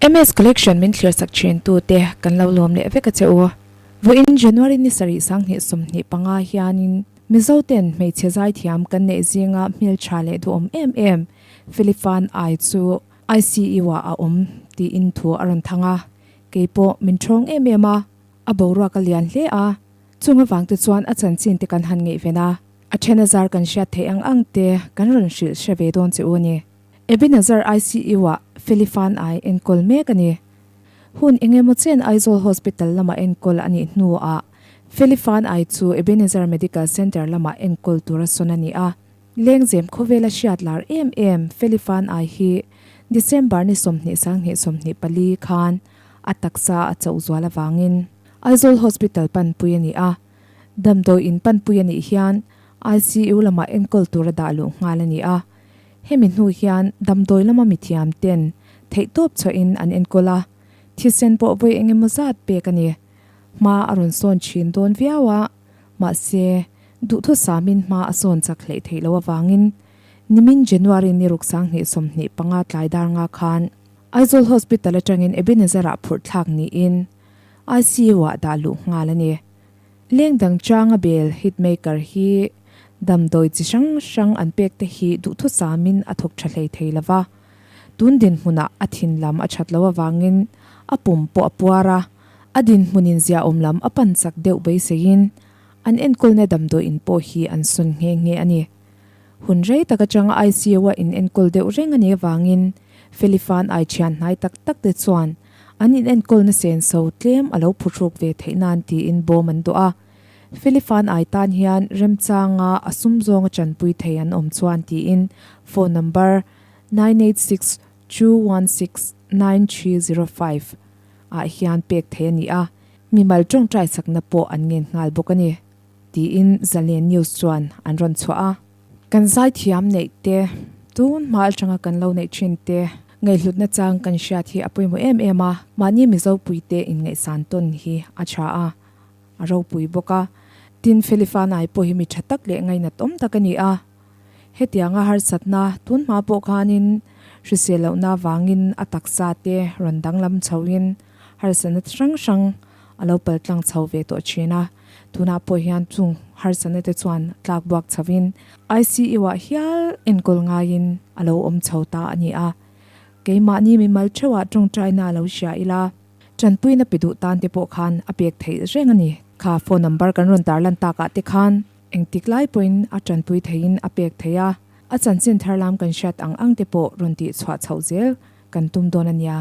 MS Collection min thlirsak thin tute kan lo lawm leh vek a che u. Vawiin January ni sarih 2025 hianin Mizo ten hmeichhe zaithiam kan neih zinga hmeltha leh duhawm em em Philiphan Ai chu ICU ah a awm tiin thu a rawn thang a, keipawh min thawng em em a, a boruak a lian hle a, chung avang te chuan a chanchin te kan han ngaihven a, a then a zar kan hriat theih ang ang te kan rawn hrilh hre ve dawn che u a ni. Ebenezer ICU ah Felifan Ai enkawl mek a ni. Hun eng emaw chen Aizawl Hospital lamah enkawl a nih hnuah Felifan Ai chu Ebenezer Medical Centre lamah enkawl tura sawn a ni a. Lengzem khawvela hriat lar em em Felifan Ai hi December ni 20 sanghnih 24 khan a taksa a chauh zual avangin Aizawl Hospital panpui a ni a. Damdawi in panpui a nih hian ICU lamah enkawl tura dah luh nghal a ni a. Hemi hnu hian damdawi lama mithiam ten theihtawp chhuahin an enkawl a, thisen pawh vawi eng emaw zat pek a ni. Hma a rawn sawn thin dawn viau a, mahse duhthusamin hma a sawn chak hleih theih loh avangin nimin January ni ruk 2025 tlai dar nga khan Aizawl Hospital atangin Ebenezer-ah phurh thlak niin ICU-ah dah luh nghal a ni. Leng dang changa bel hitmaker hi damdawi chi hrang hrang an pek te hi duhthusamin a thawk tha hlei thei lova. Tun dinhmunah a thin lam a that loh avangin a pum pawh a puar a, a dinhmunin ziaawm lam a pan chak deuh beiseiin an enkawlna damdawi in pawh hi an sawn nghe nghe a ni. Hun rei tak atanga ICU-a in enkawl deuh reng a nih avangin Felifan ai thian hnai tak tak te chuan An inenkawlna senso tlem a lo phuhruk ve theih nan tiin bawm an duah a. Felifan ai tan hian remchanga a sum zawnga chanpui thei an awm chuan tiin phone number 9862169305 ah hian pek theih a ni a, mimal tawngtai sakna pawh an ngen nghal bawk a ni, tiin Zalen News chuan an rawn chhuah a. Kan zaithiam neih te, tun hma atanga kan lo neih thin te, ngaihhlutna chang kan hriat hi a pawimawh em em a, mahni Mizopui te inngaihsan tawn hi a tha a, a ropui bawk a. Tin, Felifanai pawh hi mi tha tak leh ngainat awm tak a ni a. Hetianga harsatna tun hma pawh khanin hrisel lohna vangin a taksa te rawn danglam chhoin harsatna hrang hrang a lo paltlang chho ve tawh thin a. Tunah pawh hian chung harsatna te chuan tlak buak chhoin ICU ah hial enkawl ngaiin a lo awm chho ta a ni a. Keimahni mimal theuhah tawngtaina a lo hria ila, tanpuina pe duh tan te pawh khan a pek theih reng a ni. Kha phone number kan rawn tarlan takah te khan engtik lai pawhin a tanpui theihin a pek theih a, a chanchin thar lam kan hriat ang ang te pawh rawn tih chhuah chhoh zel kan tum dawn a nia.